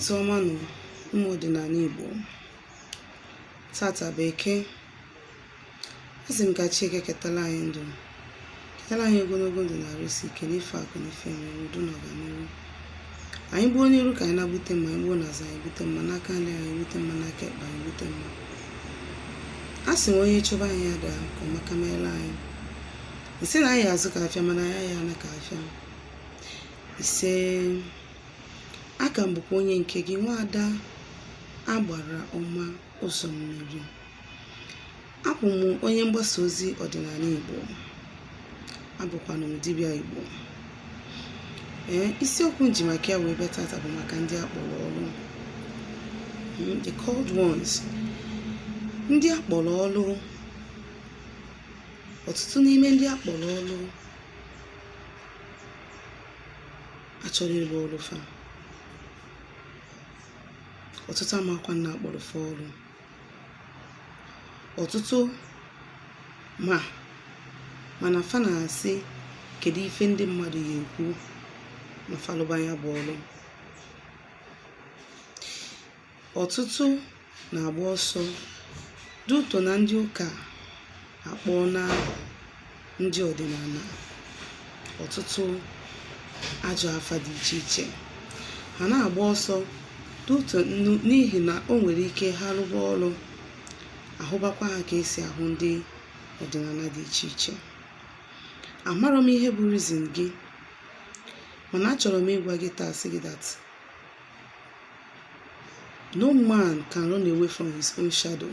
Ụtụtụ ọma nụ, ụmụ ọdịnala Igbo. Tata bụ Eke. Asị m ka Chi Eke ketala anyị ndụ, ketala anyị ogologo ndụ na arụ isi ike, n'ife akụ na ife enwe, udo na ọganihu. Anyị gbuo n'iru ka anyị na-gbute mma, anyị gbuo n'azụ anyị gbute mma, n'aka nri anyị gbute mma, n'aka ekpe anyị gbute mma. A sị m onye chọba anyị ya daa ka ọmaka meela anyị. Nsị na anyị azụ ka afịa, mana anyị ya ana ka afịa. Ise. Aka m bụkwa onye nke gị, nwaada Agbara Ọma Ụzọ Mmiri. Abụ m onye mgbasa ozi ọdịnala Igbo, abụkwanụ m dibịa Igbo. Ee, isiokwu m ji maka ya wee bịa tata bụ maka ndị akpọrọ ọrụ, the called ones, ndị akpọrọ ọrụ. Ọtụtụ n'ime ndị akpọrọ ọrụ achọrọ ịlụ ọrụ fa. Ọtụtụ amakwa na akpọrọ fa ọrụ. Ọtụtụ ma mana fa na-asị, kedu ife ndị mmadụ ya ekwu ma fa lụba ya bụ ọrụ? Ọtụtụ na-agba ọsọ due to na ndị ụka akpọọ na ndị ọdịnala ọtụtụ ajọ afa dị iche iche. Ha na-agba ọsọ due to n'ihi na o nwere ike ha rụba ọrụ, ahụbakwa ha ka esi ahụ ndị ọdịnala dị iche iche. Amarọ m ihe bụ reason gị, mana achọrọ m ịgwa gị taa, sị gị that no man can run away from his own shadow.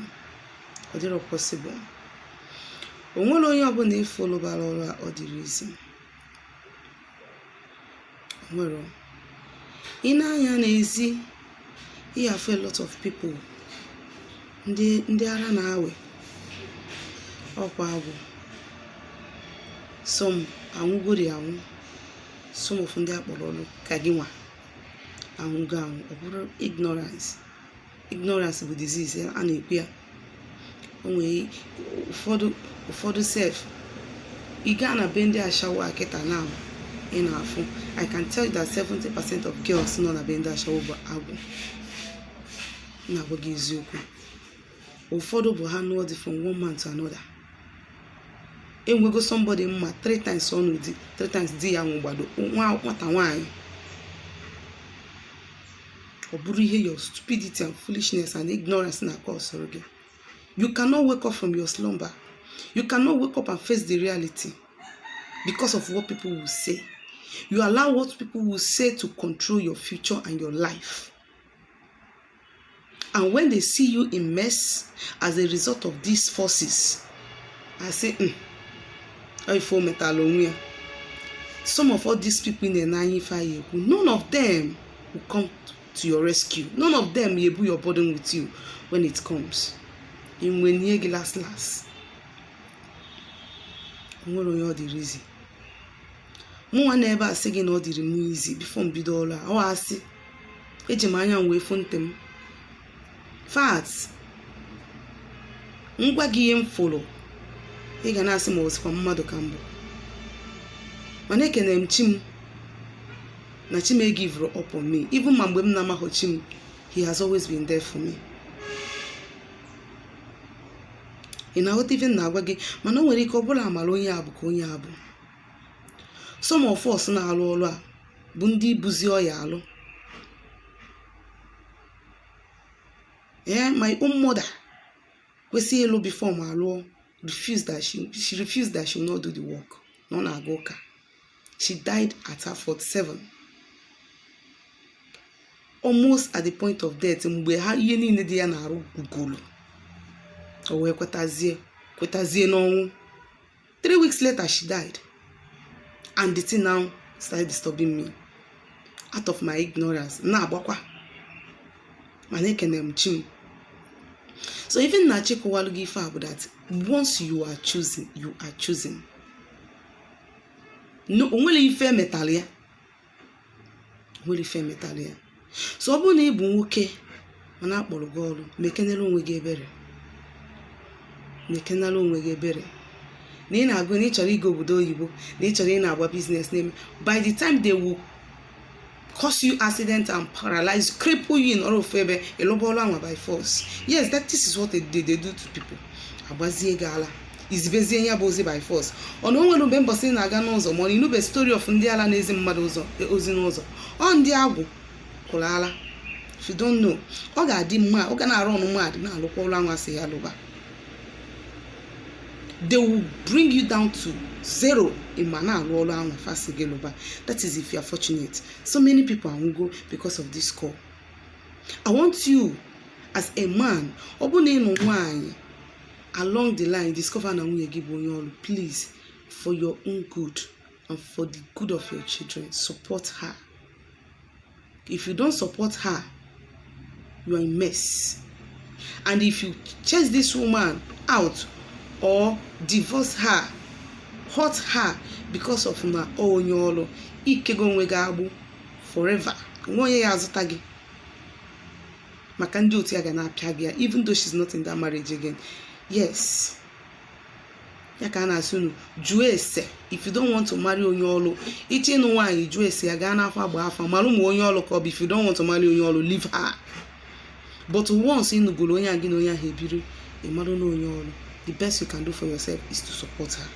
Ọ dịrọ possible. O nwere onye ọbụla ịfụ lụbara ọrụ a ọ dịrị easy. O nwere ị na-anya n'ezi, ị afụ a lot of people, ndị ara na-awe ọkwa agwụ. Some anwụgori anwụ, some of ndị akpọrọ ọrụ ka gị nwa anwụgo anwụ. Ọ bụrụ ignorance, ignorance bụ disease a na-ekwu ya. O nwere ụfọdụ sef, ị gaa na be ndị ashawo a kịta now, ị na-afụ, I can tell you that 70% of girls nọ na be ndị ashawo bụ agwụ. Na-agwa gị eziokwu, ụfọdụ bụ ha nụọ dị from one man to another. Enwego somebody mma three times ọnụ di, three times di ya nwụgbado nwa nwata nwaanyị. Ọ bụrụ ihe your stupidity and foolishness and ignorance na-akọsụrụ gị. You cannot wake up from your slumber, you cannot wake up and face the reality because of what people will say. You allow what people will say to control your future and your life, and when they see you in mess as a result of these forces, I say, ọ ife o metala onwe ya. Some of all these people na-ene anya ife anyị ekwu, none of them will come to your rescue. None of them will ebu your burden with you when it comes. Inwe nie gị last last. O nwere onye ọ dịrị easy. Mụnwa na ebe a sị gị na ọ dịrị m easy before m bido ọrụ a, ọ asị. Eji m anya m wee fụ ntị m fat ngwa gị ihe m fụrụ. Ị ga na-asị ma ọ sịkwa mmadụ ka mbụ, mana ekene m chi m na chi m give up on me. Even ma mgbe m na-amaghị chi m, he has always been there for me. Ị na-aghọta ife m na-agwa gị? Mana o nwere ike ọ bụla amara onye a bụ ka onye a bụ. Some of us na-alụ ọrụ a bụ ndị buzi ọya alụ. Ee, my own mother kwesịrị ịlụ before ma alụọ, refused that she refused that she will not do the work, na ọ na-aga ụka. She died at her 47, almost at the point of death, mgbe ha ihe niile dị ya na-arụ gwugolu, o wee kwetazie n'ọnwụ. 3 weeks later she died, and the thing now started disturbing me out of my ignorance na-agbakwa. Mana ekene m chi m. So even na chịkọwalụ gị ife a bụ that once you are choosing, you are choosing. No, o nwere ife emetala ya, o nwere ife emetala ya. So ọ bụrụ na ị bụ nwoke mana akpọrọ gị ọrụ, mekenere onwe gị ebere, mekenere onwe gị ebere na ị na-agụ, na ị chọrọ ịga obodo oyibo, na ị chọrọ ị na-agba business na-eme. By the time they will Cause you accident and paralyze, cripple you in ọrụ ofu ebe ịlụba ọrụ anwa by force. Yes, that this is what they do to people. Agbazie gị ala, izibezie ya bụ ozi by force. Ọ na o nwere mgbe mbọsị na-aga n'ụzọ, ma ọ na inube story of ndị ala na-ezi mmadụ ụzọ, ozi n'ụzọ. Ọ ndị agwụ kwụrụ ala. If you don't know, ọ ga-adị mma, ọ ga na-arụ ọnụ mmadụ na-alụkwa ọrụ anwa sị ya lụba. They will bring you down to zero. Ịma na-alụ ọrụ anwa fasị gị lụba. That is if you are fortunate. So many people anwụgo because of this call. I want you as a man, ọ bụ na ịnụ nwaanyị, along the line discover na nwunye gị bụ onye ọrụ, please, for your own good and for the good of your children, support her. If you don't support her, you are in mess. And if you chase this woman out or divorce her, hurt her because of na ọ onye ọrụ, ikego onwe gị agbụ forever. Onwe onye ya azụta gị, maka ndị otu ya ga na-apịa gị ya, even though she's not in that marriage again. Yes, ya ka a na-asị unu jụọ ese. If you don't want to marry onye ọrụ, ịchọ ịnụ nwaanyị, jụọ ese ya, gaa n'afọ, agba afa, mara ụmụ onye ọrụ ka ọ bụ. If you don't want to marry onye ọrụ, leave her. But once ị nụgoro onye a, gị na onye ahụ ebiri, ị mara na onye ọrụ, the best you can do for yourself is to support her.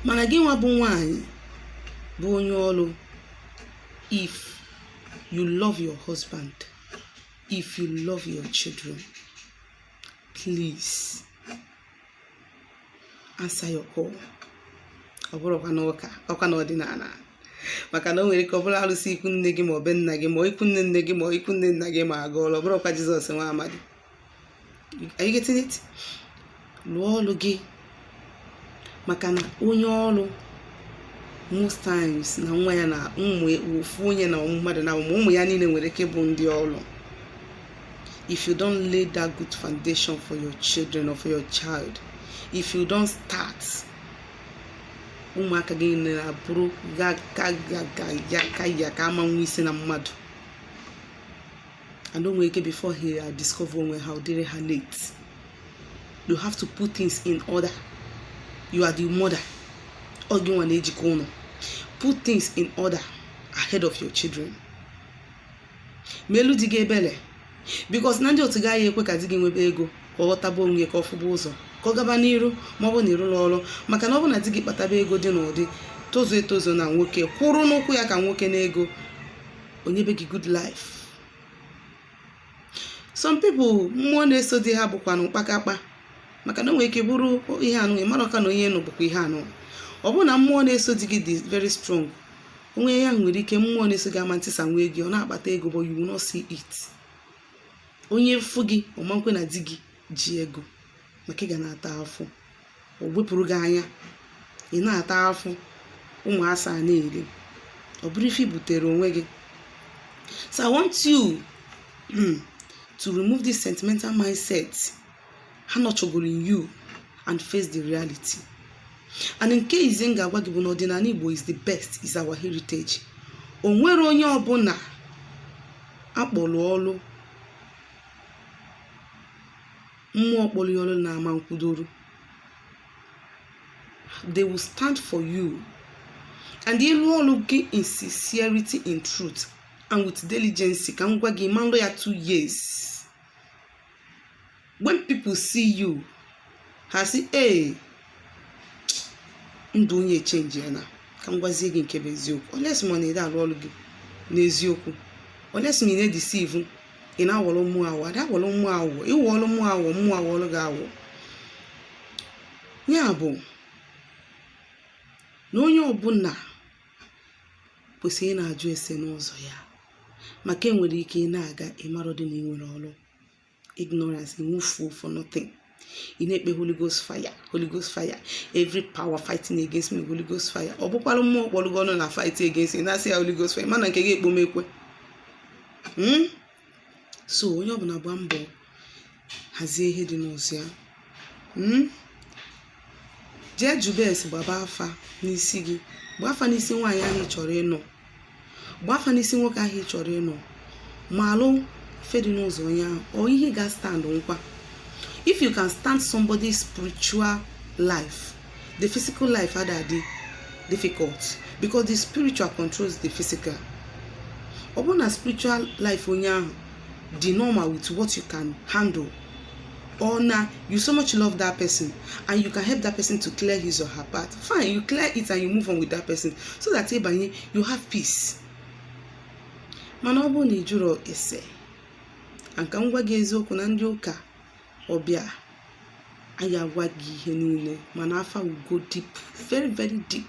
Mana gị nwa bụ nwaanyị bụ onye ọrụ, if you love your husband, if you love your children, please answer your call. Ọ bụrụkwa n'ụka, ọkwa n'ọdịnala, maka na o nwere ike ọ bụrụ arụsị ikwu nne gị, ma ọ be nna gị, ma ikwu nne nne gị, ma ikwu nne nna gị, ma aga ọrụ. Ọ bụrụkwa Jizọs nwa amadi. Are you getting it? Lụọ ọrụ gị, maka na onye ọrụ most times na nwa ya na ụmụ ofu onye na mmadụ na ụmụ ya niile nwere ike ịbụ ndị ọrụ. If you don't lay that good foundation for your children or for your child, if you don't start, ụmụaka gị na-abụrụ ga ka ga ga ya ka ya ka ama nwa isi na mmadụ. And o nwere ike before he discover onwe ha, ọ dịrị ha late. You have to put things in order. You are the mother, ọ gị nwa na-ejikọ ụlọ. Put things in order ahead of your children. Ma elu di gị ebele, because na ndị otu gaghị ekwe ka di gị nwebe ego, ka ọ ghọtaba onwe ya, ka ọ fụba ụzọ, ka ọ gaba n'iru. Ma ọ bụ na ịrụla ọrụ, maka na ọ bụ na di gị kpataba ego dị n'ụdị tozu etozu na nwoke kwụrụ n'ụkwụ ya ka nwoke na ego, onyebe gị good life. Some people, mmụọ na-eso di ha bụkwa na mkpakakpa, maka na o nwere ike bụrụ ihe anụ ịmara ka na onye nụ bụkwa ihe anụ. Ọ bụrụ na mmụọ na-eso di gị dị very strong, onwe ya nwere ike mmụọ na-eso gị ama ntịsa nwee gị, ọ na-akpata ego, but you will not see it. Onye fụ gị, ọmankwe na di gị ji ego, maka ị ga na-ata afụ, o wepụrụ gị anya, ị na-ata afụ, ụmụ asaa na-eri. Ọ bụrụ ife i butere onwe gị. So I want you to remove this sentimental mindset ha nọchọgoro in you and face the reality. And nke ize m ga-agwa gị bụ na ọdịnala Igbo is the best, is our heritage. O nwere onye ọbụla akpọrọ ọlụ, mmụọ kpọrọ ya ọlụ na-ama nkwudoro. They will stand for you. And ịlụ ọlụ gị in sincerity, in truth and with diligence, ka m gwa gị, ma nlụ ya 2 years, when people see you, ha sị, "Ee, ndụ onye change ya." Na ka m gwazie gị nke bụ eziokwu, unless ma na ị alụ ọlụ gị n'eziokwu, unless ma ị na-e deceive, ị na-awọrọ mmụọ awọ, ada awọrọ mmụọ awọ, ịwọrọ mmụọ awọ, mmụọ awọrọ gị awọ. Ya bụ na onye ọbụla kwesịrị ị na-ajụ ese n'ụzọ ya, maka enwere ike ị na-aga, ịmarọ dị na ị nwere ọrụ. Ignorance nwufuo for nothing. Ị na-ekpe, "Holy Ghost fire, Holy Ghost fire, every power fighting against me, Holy Ghost fire." Ọ bụkwara mmụọ kpọrọ gị ọnụ na fight against you, na-asị ya Holy Ghost fire, mana nke gị ekpomekwe. So onye ọbụla gba mbọ hazie ihe dị n'ụzọ ya. Jee jube ese, gbaba afa n'isi gị, gbaa afa n'isi nwaanyị ahụ ị chọrọ ịnụ, gbaa afa n'isi nwoke ahụ ị chọrọ ịnụ, ma alụ ife dị n'ụzọ onye ahụ, ọ ihe ga stand nkwa. If you can stand somebody's spiritual life, the physical life ada adị difficult, because the spiritual controls the physical. Ọ bụrụ na spiritual life onye ahụ dị normal with what you can handle, or na you so much love that person and you can help that person to clear his or her path, fine, you clear it and you move on with that person so that ịbanye, you have peace. Mana ọ bụrụ na ị jụrụ ese, nka m gwa gị eziokwu, na ndị ụka ọbịa anyị agwa gị ihe niile, mana afa will go deep, very very deep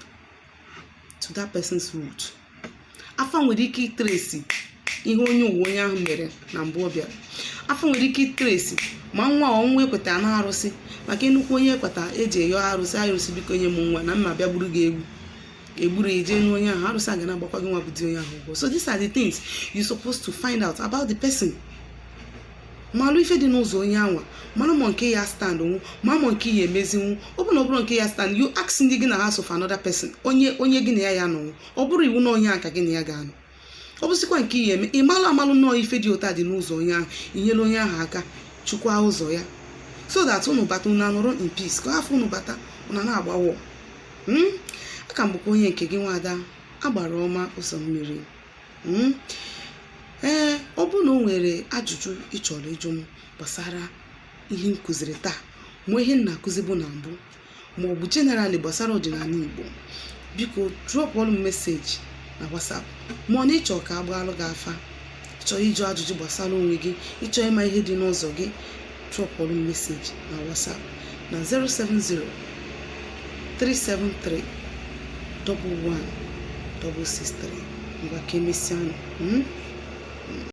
to that person's root. Afa nwere ike itrace ihe onye ụwa onye ahụ mere na mbụ ọ bịara. Afa nwere ike itrace ma nwa ọnwa ekweta na arụsị, maka nnukwu onye ekweta eji eyọ arụsị, arụsị biko nye m nwa, na mma bịa gburu gị egwu, egburu eje n'onye onye ahụ, arụsị a ga na-agbakwa gị nwa bụ di onye ahụ ụgwọ. So these are the things you supposed to find out about the person. Malụ ife dị n'ụzọ onye anwa, mara ma nke ya stand nwu, ma ma nke ya emezinwu. Ọ bụrụ na ọ bụrụ nke ya stand, you ask ndị gị na ha so for another person, onye gị na ya ya nọnwụ. Ọ bụrụ iwu na onye a ka gị na ya ga-anọ, ọ bụsịkwa nke ya eme, ị malụ amalụ nnọọ ife dị ụta dị n'ụzọ onye ahụ, inyere onye ahụ aka chukwa ụzọ ya so that unu bata, unu anọrọ in peace, ka afọ unu bata, unu na-agbawo. Aka m bụkwa onye nke gị, nwada agbara ọma ụzọ mmiri. Ee, ọ bụrụ na o nwere ajụjụ ị chọrọ ịjụ m gbasara ihe m kụziri taa, ma ihe m na-akụzi bụ na mbụ, ma ọ bụ generally gbasara ọdịnala Igbo, biko dropụọlụ m message na WhatsApp. Ma ọ na ịchọ ka a gbaalụ gị afa, ịchọrọ ịjụ ajụjụ gbasara onwe gị, ịchọ ịma ihe dị n'ụzọ gị, dropụọlụ m message na WhatsApp na 070 373 11 663. Ngwa, ka emesịanụ.